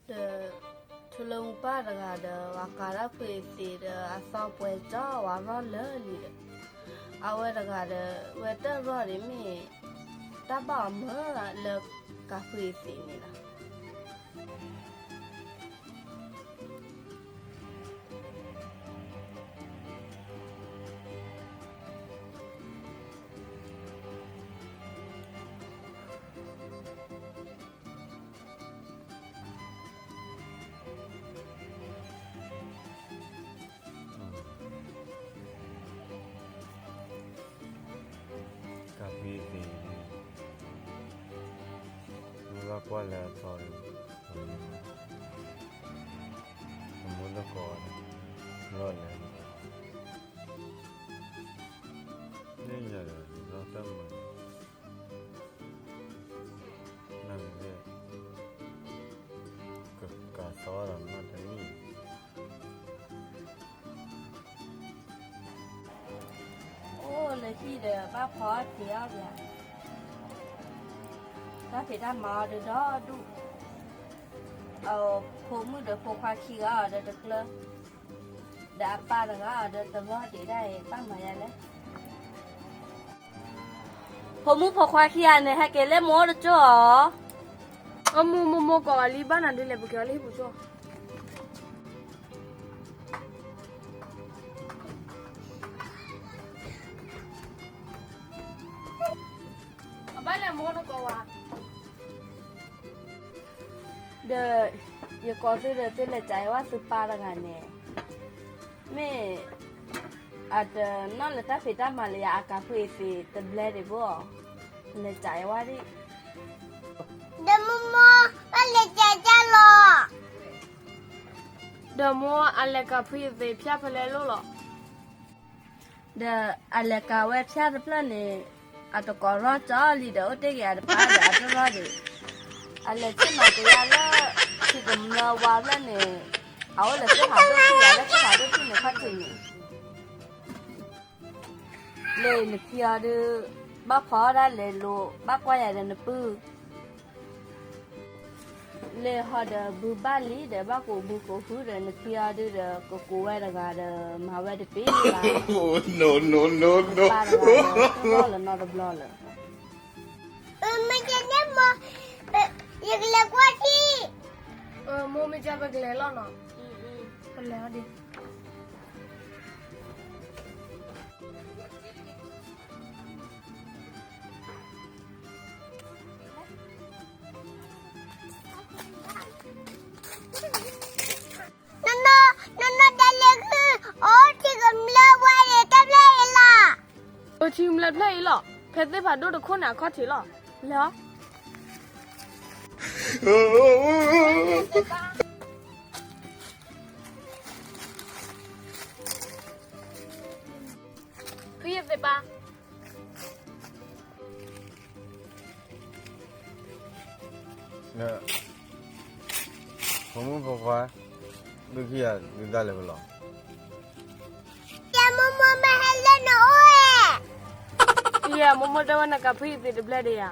ဒီး ထူလၢမူပၢ်တဂၤဒီး ဝၤကၤထီၣ်ဖုအသံးဒီး အသီပှဲၤကၠီ ဝၤရီၣ်လၢာ်လံဒီး အဝဲတဂၤဒီး ဝဲတၢ်ရီၣ်န့ၣ်မ့ၢ် တၢ်ဘၣ်အီၤမုာ်လၢကၤဖုအသံးန့ၣ်လီၤ. ကၤဖုအသံး မ့ၢ်ဘၣ်ကွၢ်လၢအသီဒီး အမိၢ်လၢကိးအီၤ ရီၣ်လၢာ်လံ လၢညါဒီး ရီၣ်တၢ်မၤ နမ့ၢ် ကကၤသီဒီးနီၢ်တနံၣ် အိၣ်လၢဟံၣ်ဒီး ဘၣ်ဖီအီၣ်တ့ၢ်အီၣ်ပၠး တၢ်ဖံးတၢ်မၤအီၤဒီးဒီဒူၣ်, အဖိမုၣ်ဒီးဖိခွါခံဂၤအီၤဒီးတကျၢၢ်, ဒီးအပၢ်တဂၤအီၤဒီးတရီၣ်ဒံးဒၣ်အံၤ ဘၣ်မၤယၤလဲၣ်. ဖိမုၣ်ဖိခွါခံဂၤန့ၣ် ဟဲက့ၤလၢမိၢ်အိၣ်တကၠိၢ်အီၤ. အမိၢ် မိၢ်မိၢ်ကိးဂၤလံ ဘၣ်နၤဒ်လဲၣ် ပက့ၤအီၤလၢဟံၣ်ပူၤကၠိၢ်. အဘၣ်လဲၣ်မိၢ်နကိးဝဲ ဒီး ယကိးသုဒီး သုလဲၤကးယဝဲသုပၢ်တဂၤန့ၣ် မ့ၢ် အတနီၣ်လၢတၢ်ဖံးတၢ်မၤလၢယၤ အကၤဖုအသံးတဘျဲဒံးဘၣ်, လဲၤကးယဝဲဒၣ်, ဒီးမိၢ်မိၢ် ဘၣ်လဲၤကးကၢ်လီၤ. ဒီးမိၢ်အလဲၤကၤဖုအသံးဖၠၣ်ဖဲလဲၣ်လိၣ်လီၤ. ဒီးအလဲၤကၤဝဲဖၠၣ်တဖျၢၣ်န့ၣ် အတကိးရီၣ်ကၠီလံဒီး အိၣ်တ့ၢ်က့ၤအတပၢ်ဒီးအတရီၣ်ဒံး, အလဲၤဆ့ၣ်နီၤက့ၤယၤလၢ ထံကမျၢဝါဖျၢၣ်န့ၣ် အအိၣ်လၢသ့ၣ်ဖးဒိၣ်ထံၣ်ယၤလၢသ့ၣ်ဖးဒိၣ်ထံၣ်န့ၣ်ခီၣ်ထံးန့ၣ် လၢနဖံးအီၤဒီး ဘၣ်ဖီအီၣ်ဒၣ်လဲာ်လိၤ ဘၣ်ကွၢ်ယၤဒီးနပုၢ် လၢဟီဒီးဘုဘၣ်လံဒီး ဘၣ်ကိးဘုကိးဟုဒီး နဖံးအီၤဒုဒီး ကကိးဝဲတဂၤဒီး မၤဝဲတပ့ၤလၢၤဘၣ်, ပၢ်တဂၤဒီး တရီၣ်လၢၤနီတဘျီလၢၤ. မ့ၢ်ကဲန့ၣ်မိၢ် ယကလဲၤကွၢ်ထံၣ်, မိၢ်မ့ၢ်ကဲပကလဲၤလီၤနီၤ, ပလဲၤအီၤဒံး. နနီၢ် နနီၢ်တၢ်လဲၤဃု အိၣ်ထံကမျၢဝါန့ၣ်တဖျၢၣ်အံၤလီၤ. အိၣ်ထံကမျၢဖျၢၣ်အံၤလီၤ, ဖဲသ့ၣ်ဖးဒိၣ်တခိၣ်န့ၣ်အခီၣ်ထံးလီၤ, လဲၤအီၤ. ဖုယသ့ၣ်ပၢ် ဖိမုၣ်ဖိခွါ ဒုးခံဂၤဒုးတၢ်လဲၤဖဲလဲၣ်. ယမိၢ်မိၢ်မ့ၢ်ဟဲလၢနအိၣ်ဧါ. ယမိၢ်မိၢ်တဲဝဲ နကၤဖုယသံးတဘျဲဒံးဧါ.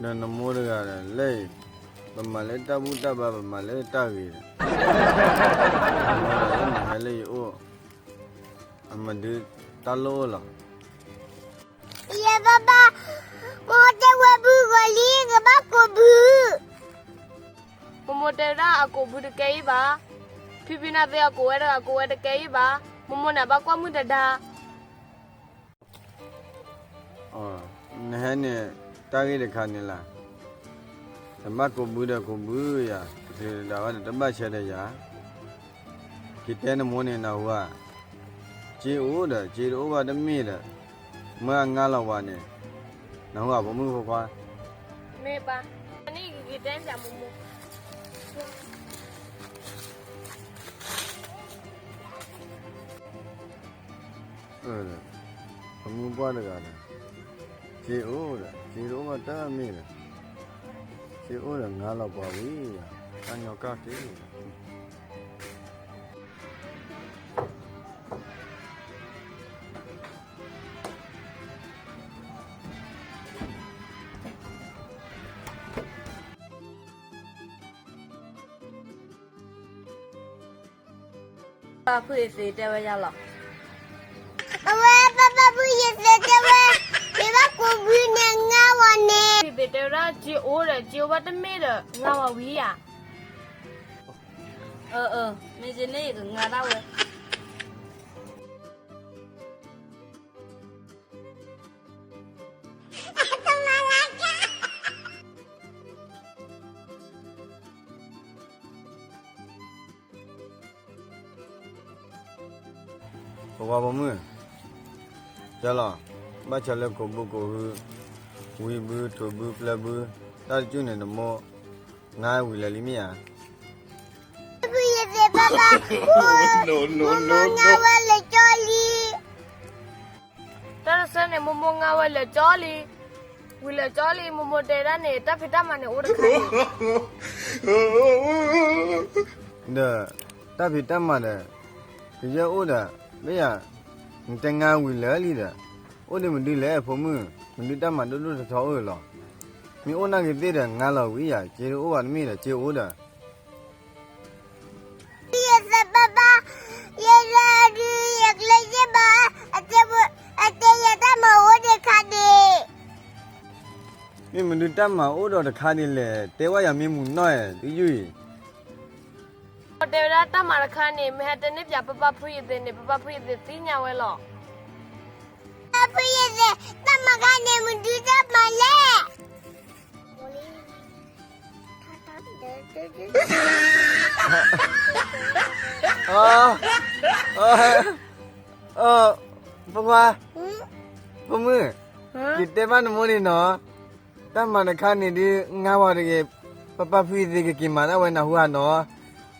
ဒီးနမိၢ်တဂၤဒီး လၢအံၤ ပမၤလၢတၢ်ဘူၣ်တၢ်ဘါ ပမၤလၢတၢ်ဂ့ၤဒီး နဟဲလၢယအိၣ် အမဒုးတၢ်လိၣ်အိၣ်လီၤ. ယဘၣ်ဘၣ်, မိၢ်တဲဝဲဘုဂီၤလံ ကဘၣ်ကိးဘု. မိၢ်မိၢ်တဲဒၣ်အကိးဘုတကဲအံၤဘၣ်. ဖံဖံနၢ်သ့အကိးဝဲတဂၤ ကိးဝဲတကဲအံၤဘၣ်. မိၢ်မိၢ်န့ၣ် ဘၣ်ကွၢ်မုၢ်တဒါ နဟဲန့ၣ် တၢ်ဂ့ၢ်တခါန့ၣ်လၢ တဘၣ်ကိးဘုဒီးကိးဘုယၤ, တဒၣ်ဝဲဒီးတဘၣ်ဆဲးဒီးယၤ, က့ၤတဲနမိၢ်န့ၣ် နၢ်ဟူဧါ, စ့အိၣ်ဒီး စ့တအိၣ်ဘၣ်တမ့ၢ်ဒီး, မၢအငါလီၤဝဲန့ၣ်, နၢ်ဟူဧါ ဖိမုၣ်ဖိခွါ, မ့ၢ်ဘၣ်, န့ၣ်ကက့ၤတဲပၠးမိၢ်မိၢ် အၢ ဒီး ပမုၢ်ပှၢ်တဂၤဒီး စ့အိၣ်ဒီး စ့တအိၣ်ဘၣ်တမ့ၢ်ဒီး စ့အိၣ်ဒီး ငါလီၤပှၤဝံၤဒီး တၢ်ညီကၢ်က့ၤ ဒီး ပှၤ ပၢ်ဖုယသ့တဲဝဲယၤလီၤ. အဝဲပၢ်ပၢ်ဖုယသ့တဲဝဲ, မ့ၢ်ဘၣ်ကိးဘုန့ၣ်ငါဝဲန့ၣ်, ဖုယသ့တဲဝဲဒၣ် က့အိၣ်ဒီး က့အိၣ်ဘၣ်တမ့ၢ်ဒီး ငါဝဲဝံၤဧါ. အၢ အၢ မ့ၢ်က့န့ၣ်ယကငါဒၣ်ဝဲ. ပဝါပိာ်မုၣ်, ကလီၤ, ဘၣ်ဆၣ်လၢကိးဘုကိးဟု, ဝံဘု ထိၣ်ဘု ပျဲဘု, တၢ်တကၠူၣ်န့ၣ် နမိၢ်ငါဝံၤလၢာ်လံမ့ၢ်ဧါ. ဖုယသ့ဘၣ်ဘၣ်, မိၢ်မိၢ်ငါဝဲလၢာ်ကၠီလံ. တၢ်တဆၢန့ၣ် မိၢ်မိၢ်ငါဝဲလၢာ်ကၠီလံ, ဝံၤလၢာ်ကၠီလံ, မိၢ်မိၢ်တဲဒၣ်န့ၣ် တၢ်ဖံးတၢ်မၤန့ၣ်အိၣ်တခါန့ၣ် ဒီး တၢ်ဖံးတၢ်မၤဒီး ကယဲၢ်အိၣ်ဒီး မ့ၢ်ယၤ, နတဲငါဝံၤလၢာ်လံဒီး အိၣ်ဒံးမနုၤလဲၣ်ဖိမုၣ်, မနုၤတၢ်မၤဒိၣ်ဒိၣ်ထီထီအိၣ်လီၤ. မ့ၢ်အိၣ်နာ်က့ၤသ့ၣ်ဒီး ငါလီၤဝံၤယၤ, က့တအိၣ်ဘၣ်တမ့ၢ်ဒီး က့အိၣ်ဒီး ယသ့ဘၣ်ဘၣ်, ယဲဒၣ်ဒုးယကျဲယဲၢ်ဘၣ်, အတဲယဲတၢ်မၤအိၣ်ဒံးခါဒံး. မ့ၢ်မနုၤတၢ်မၤအိၣ်ဒီးတခါဒံးလဲၣ်, တဲဝဲယၤမ့ၢ်မုၢ်နီၢ်ဧါ တယုၢ်အံၤ. တဲဝဲဒၣ်တၢ်မၤတခါန့ၣ် မ့ၢ်ဟဲတဲန့ၢ်ပၠးပၢ်ပၢ်ဖုယသ့န့ၣ် ပၢ်ပၢ်ဖုယသ့သ့ၣ်ညါဝဲလီၤ. ပၢ်ဖုယသ့, တၢ်မၤခါန့ၣ် မနုၤတၢ်မၤလဲၣ်. အ, အ, ပကွၢ်, ဖိမုၣ်, က့ၤတဲဘၣ်နမိၢ်န့ၣ်နီၤ, တၢ်မၤတခါန့ၣ်ဒုး ငါဝဲတဂ့ၤ, ပၢ်ပၢ်ဖုယသ့ကက့ၤမၤဒၣ်ဝဲနၢ်ဟူဧါနီၤ,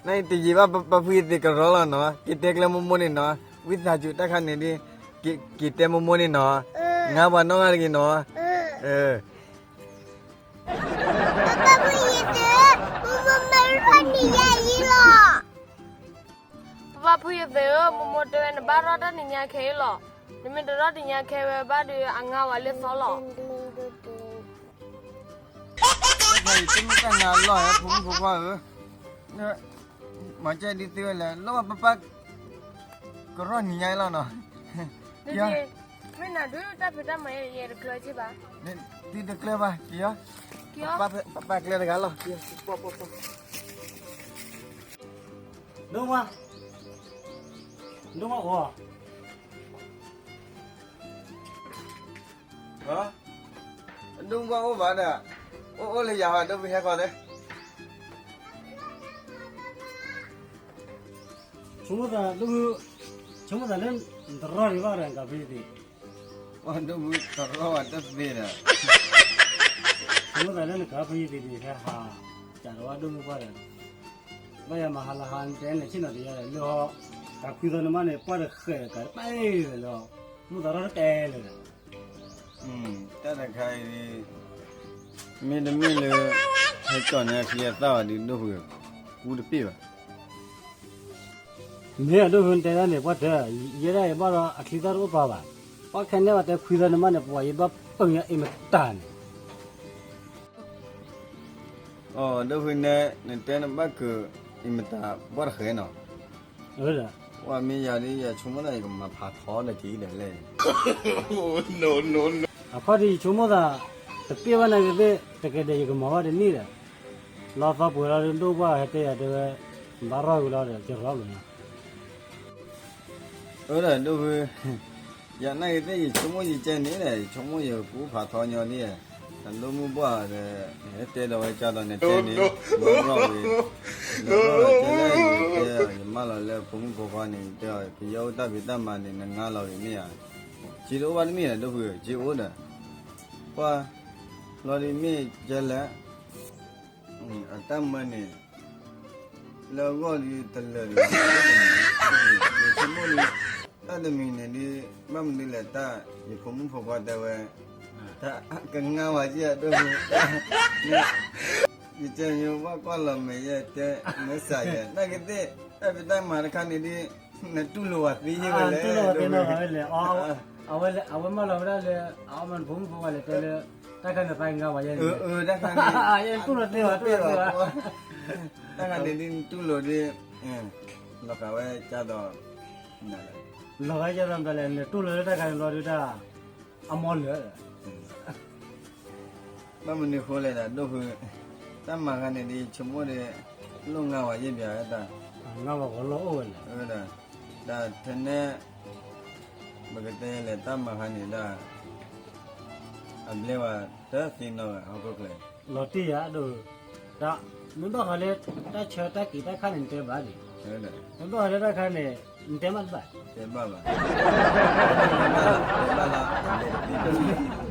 နအံၤတယံာ်ဘၣ် ပၢ်ပၢ်ဖုယသ့ကရီလီၤနီၤ, က့ၤတဲကျဲမိၢ်မိၢ်န့ၣ်နီၤ, ဝံသးစူၤတၢ်ခါန့ၣ်ဒုး, က့ၤတဲမိၢ်မိၢ်န့ၣ်နီၤ, ငါပှၤနီၢ်ဂၤတဂ့ၤနီၤ. ပၢ်ဖုယသ့ဧၢ, မိၢ်မိၢ်မၤရီၣ်တၢ်နံၤညါအံၤလီၤ. ပၢ်ဖုယသ့ဧၢ, မိၢ်မိၢ်တဲဝဲနဘၣ်ရီၣ်တၢ်နံၤညါခဲအံၤလီၤ. နမ့ၢ်တရီၣ်တနံၤညါခဲဝဲဘၣ်ဒီး အငါဝဲလၢသီလီၤ. တၢ်ခါအံၤတမ့ၢ်တၢ်နါလီၢ်ဧၢ ဖိမုၣ်ဖိခွါဧၢ, မၤကဲဒ်သ့ဝဲလဲၣ်, လီၤပၢ်ပၢ် ကရီၣ်နံၤညါအံၤလီၤနီၤ. မ့ၢ်နၤဒုးတၢ်ဖံးတၢ်မၤယဲတကျၢၤက့ဘၣ်, သုတကျၢၤဘၣ်, က့ၤ, ပၢ်ပၢ်ကျဲတဂၤလီၤ. ဒိၣ်မး, ဒိၣ်မးအိၣ်, ဒိၣ်မးအိၣ်ဘၣ်ဒီး, အိၣ်အိၣ်လၢယၤဘၣ် ဒိၣ်ဖုဟဲခီသ့. ဆိကမိၣ်သး, ဆိကမိၣ်သးလၢ နတရီၣ်ဒံးဘၣ်ဒီး နကးဖုယသ့, ဒိၣ်ဖုတရီၣ်ဘၣ်တသ့ဒီး, ဆိကမိၣ်သးလၢနကးဖုယသ့ဒံး ဟဲဟး, ကးဒီးဝဲဒိၣ်မုၢ်ပှၢ်ဒီး, ဘၣ်ယၤမၤဟးလီၤဟး နတဲလဲၤဆ့ၣ်နီၤတယါဒီး လၢဟီ, ကးဖုသီနမါန့ၣ် ပှၢ်တဃဲးဒီးကးတပၢ်လၢာ်လီၤ, မုၢ်သးရီၣ်တတဲလၢာ်ဒီး တၢ်တခါအံၤ, မ့တမ့ၢ်လၢ ဟဲကၠီၣ်န့ၢ်အချံအသၣ်ဘၣ်ဒီး ဒိၣ်ဖု, ကူတပ့ၢ်ဘၣ်. မ့ၢ်အဒိၣ်ဖုတဲဒၣ်န့ၣ် ပှၢ်တၢၢ်, ယဲဒၣ်အံၤဘၣ်ဒီးအချံသၣ်တအိၣ်ပာ်ဘၣ်, ပှၢ်ခဲန့ၣ်ဘၣ်တဲခွံသီနမါန့ၣ် ပှၤယဘၣ်ပၢၢ်ညါအ့ၣ်မတၤန့ၣ် အဒိၣ်ဖုနဲ, နတဲနဘၣ်ကၢၤအံၤမတၤ ပှၢ်တဃဲနီၤ, ပှၢ်မ့ၢ်ယၤဒ်ယဆိကမိၣ်သး ယကမၤဖးထီဒီးက့ၤဒီးလဲၣ်, အခီၣ်ဒ်ယဆိကမိၣ်သး, တပ့ၢ်ဘၣ်နာ်က့ၤသ့ၣ် တကဲဒဲးယကမၤဘၣ်တနံၣ်ဒီး, လီသီပှဲၤလီၤဒိၣ်ပှၢ်ဟဲတဲယၤတဲဝဲ, ဘၣ်ရီၣ်ဝံၤလီၤဒီး ကရီၣ်လီၤန့ၣ် အၢဒီးဒိၣ်ဖု, ယနာ်က့ၤသ့ၣ် ယဆိကမိၣ်ယကဲန့ၣ်ဒီး ယဆိကမိၣ်ယကူဖးထီညီဒ်, နဒိၣ်မုၢ်ဘှၢ်ဒီး, ဟဲတဲဒီးဝဲကၢ်ဒီးနတဲန့ၣ်, ဘၣ်ရီၣ်ဝံၤ, ဒီးတဲလၢယတဲ, ယမၢလီၤလၢဖိမုၣ်ဖိခွါန့ၣ် ယတဲအီၤ ကယဲၢ်အိၣ်တၢ်ဖံးတၢ်မၤန့ၣ် နငါလီၤဂ့ၤမ့ၢ်ဧါ, က့တအိၣ်ဘၣ်တမ့ၢ်ဒီး ဒိၣ်ဖု က့အိၣ်ဒီး, ပှၢ်, လီၤဒ်မ့ၢ်ကဲလဲၣ် အတၢ်မၢန့ၣ်, လၢအဂီၢ်ဒီးတလၢာ်ဒီး, ယဆိကမိၣ်ဒီး, တၢ်တမံၤန့ၣ်ဒ်, ဘၣ်မနုၤလဲၣ်တၢ်, ယဖိမုၣ်ဖိခွါတဲဝဲ, တၢ်ကငါဝဲက့ၤအဒိၣ်, ယကဲယဘၣ်ကွၢ်လီၤမဲာ်ယဲတဲ, မ့ၢ်စးယဲ, နာ်က့ၤသ့ၣ်, တၢ်ဖံးတၢ်မၤတခါန့ၣ်ဒ်, နတူၢ်လိာ်ဝဲသ့ယဲဝဲလဲၣ်, အဝဲမၢလီၤဝဲဒၣ်လၢ, အဝဲမၢနဖိမုၣ်ဖိခွါလဲၤတဲလၢ, တၢ်ခါန့ၣ်သးကငါဝဲယဲ, တၢ်ခါန့ၣ်, တူၢ်လိာ်သ့ဘၣ်, တၢ်ခါန့ၣ်ဒ်နတူၢ်လိာ်ဒ်, လီၤဃာ်ဝဲကၢ်သိး, လီၤဃာ်ကၢ်သိးမတၤလဲၣ်, နတူၢ်လီၤလၢတၢ်ခါန့ၣ်လီၤဒုးတၢ်, အမီလၢာ် ဘၣ်မနုၤဃိလဲၣ်ဒီးဒိၣ်ဖု, တၢ်မၤခါန့ၣ်ဒ်ဆိကမိၣ်ဒီး, လိၣ်ငါဝဲယဲၢ်ဘၣ်ဝဲတၢ်, ငါဝဲဂီၤလီၢ်အိၣ်ဝဲလဲၣ်, ဒီးထဲနဲ, ပကတဲလဲၣ် တၢ်မၤခါန့ၣ်ဒၣ်, အဘျဲဝဲတသ့နီတဂၤဟီၣ်ခိၣ်ချၢ, လီၤတံၢ်ယၤဒိၣ်, တၢ်, မ့ၢ်ဘၣ်ဃးလၢ, တၢ်ဆၢတၢ်က့ၤတၢ်ခါန့ၣ်နတဲဘၣ်န့ၣ်, မ့ၢ်ဘၣ်ဃးလၢတၢ်ခါန့ၣ်, နတဲမးတဘၣ်, တဲဘၣ်ဘၣ်, တဲဘၣ်လၢ,